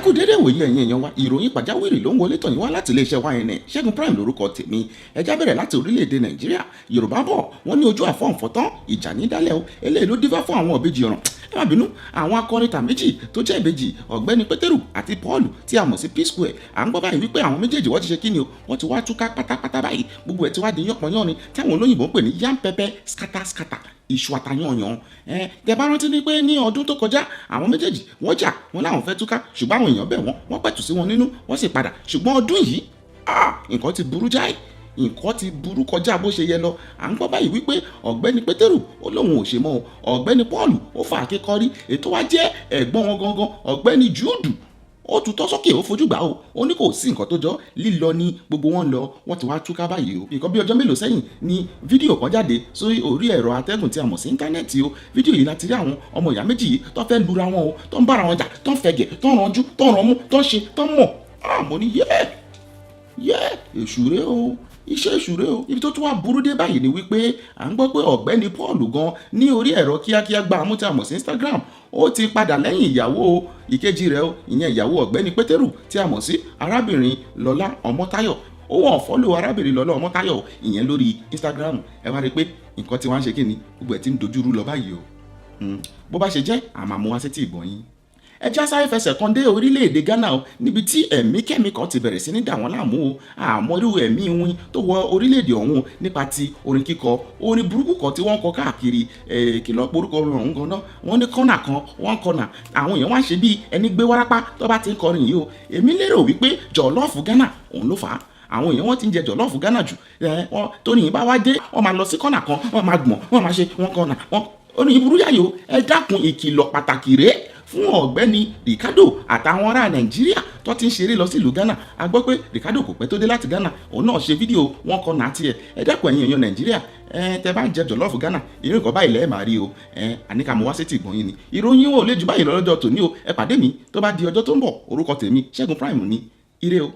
Kú dédé wòye, ẹ̀yin èèyàn wa. Ìròyìn pàjáwìrì ló ń wọlé tọ̀ yín wá láti iléeṣẹ́ YNN. Ṣẹ́gun Prime lórúkọ tèmi. Ẹ já bẹ̀rẹ̀ láti orílẹ̀-èdè Nàìjíríà. Yorùbá bọ̀, wọ́n ní ojú àfọ̀nfọ̀tán ìjà ní dálẹ̀ o. Eléyìí ló dífá fún àwọn ìbejì ọ̀ràn, ẹ má bínú, àwọn akọrin tà méjì tó jẹ́ ìbejì, Ọ̀gbẹ́ni Pétérù àti Paul tí a mọ̀ sí P Square. À ń gbọ́ báyìí wípé àwọn méjèèjì, wọ́n ti ṣe kíni o, wọ́n ti wá túká pátápátá báyìí. Gbogbo ẹ̀ ti wá di yánpọnyánrin táwọn olóyìnbó ń pè ní yam pepper scatter scatter, iṣu atayanyan. Ẹ tẹ bá rántí ní pé ní ọdún tó kọjá, àwọn méjèèjì wọ́n jà, wọ́n láwọn fẹ́ túká, ṣùgbọ́n àwọn èèyàn bẹ̀ wọ́n, wọ́n pẹ̀tù sí wọn nínú, wọ́n sì padà. Ṣùgbọ́n ọdún yìí, ah, nǹkan ti burú jáì, nǹkan ti burú kọjá bó ṣe yẹ lọ. À ń gbọ́ báyìí wípé Ọ̀gbẹ́ni Pétérù ó lóun ò ṣe mọ́ o. Ọ̀gbẹ́ni Paul ó fà ákékọ́rí. Ètò wa jẹ́ ẹ̀gbọ́n wọn gangan, Ọ̀gbẹ́ni Júùdù, ó tutọ́ sókè, ó fojú gbà ó, ó ní kò sí nǹkan tó jọ. Lílọ ní gbogbo wọn lọ, wọ́n ti wá túká báyìí o. Nǹkan bí ọjọ́ mélòó sẹ́yìn ni fídíò kan jáde sórí orí ẹ̀rọ atẹ́gùn tí a mọ̀ sí íńtánẹ́ẹ̀tì o. Fídíò yìí láti rí àwọn ọmọ ìyá méjì yìí tó fẹ́ lura wọn o, tó ń bára wọn jà, tó ń fẹ̀gẹ̀, tó ń ranjú, tó ń ranmú, tó ń ṣe, tó ń mọ̀. Àmọ́ ní yẹ́ yẹ́, èṣù rẹ o, iṣẹ́ èṣù rẹ o. Ibi tó tún wá burú dé báyìí ni wípé à ń gbọ́ pé Ọ̀gbẹ́ni Paul gan ní orí ẹ̀rọ kíákíá gba àmú tí a mọ̀ sí Instagram, ó ti padà lẹ́yìn ìyàwó ìkejì rẹ̀ o, ìyẹn ìyàwó Ọ̀gbẹ́ni Pétérù tí a mọ̀ sí arábìnrin Lọ́lá Ọmọ́táyọ̀. Ó wọ́n follow arábìnrin Lọ́lá Ọmọ́táyọ̀ ìyẹn lórí Instagram. Ẹ wá rí i pé nǹkan tí wọ́n ń ṣe kí ni, gbogbo ẹ̀ ti ń dojúrú lọ báyìí o. Bó bá ṣe jẹ́, àmọ́ mú wá sétí ìgbọ̀n yín. Ẹ já sáré fẹsẹ̀ kan dé orílẹ̀-èdè Ghana o, níbi tí ẹ̀mí kẹ́mi kan ti bẹ̀rẹ̀ sí ní dà wọ́n láàmú o. Àmọ́ irú ẹ̀mí wín tó wọ orílẹ̀-èdè ọ̀hún nípa ti orin kíkọ, orin burúkú kan tí wọ́n kọ káàkiri. Kí ló porúkọ orin ọ̀hún gan-an? Wọ́n ní kọ́nà kan, wọ́n kọ́nà, àwọn èèyàn wá ń ṣe bí ẹni gbé wárápá tó bá ti ń kọrin yìí o. Èmi lérò wípé jollof Ghana òun ló fà á. Àwọn èèyàn, wọ́n ti ń jẹ jollof Ghana jù. Wọ́n tó ní bá wá dé, wọ́n máa lọ sí kọ́nà kan, wọ́n máa gbọ̀n, wọ́n máa ṣe wọ́n kọ́nà wọ́n orin ìburú yàyò. Ẹ dákun, ìkìlọ̀ pàtàkì rèé fún Ọ̀gbẹ́ni Ricardo àtàwọn ará Nàìjíríà tó ti ń ṣeré lọ sílùú Ghana. A gbọ́ pé Ricardo kò pẹ́ tó dé láti Ghana, òun náà ṣe fídíò wọn kọ náà tiẹ̀. Ẹ dákun, ẹ̀yin èèyàn Nàìjíríà, ẹ tẹ bá ń jẹ jollof Ghana, irú nǹkan báyìí lẹ́ẹ̀ máa rí o. Ẹ àníkà mo wá sétí ìgbọ̀n yín ni. Ìròyìn ò lè ju báyìí lọ lọ́jọ́ tòní o. Ẹ pàdé mi tó bá di ọjọ́ tó ń bọ̀. Orúkọ tèmi, Ṣẹ́gun Prime ní. Ire o.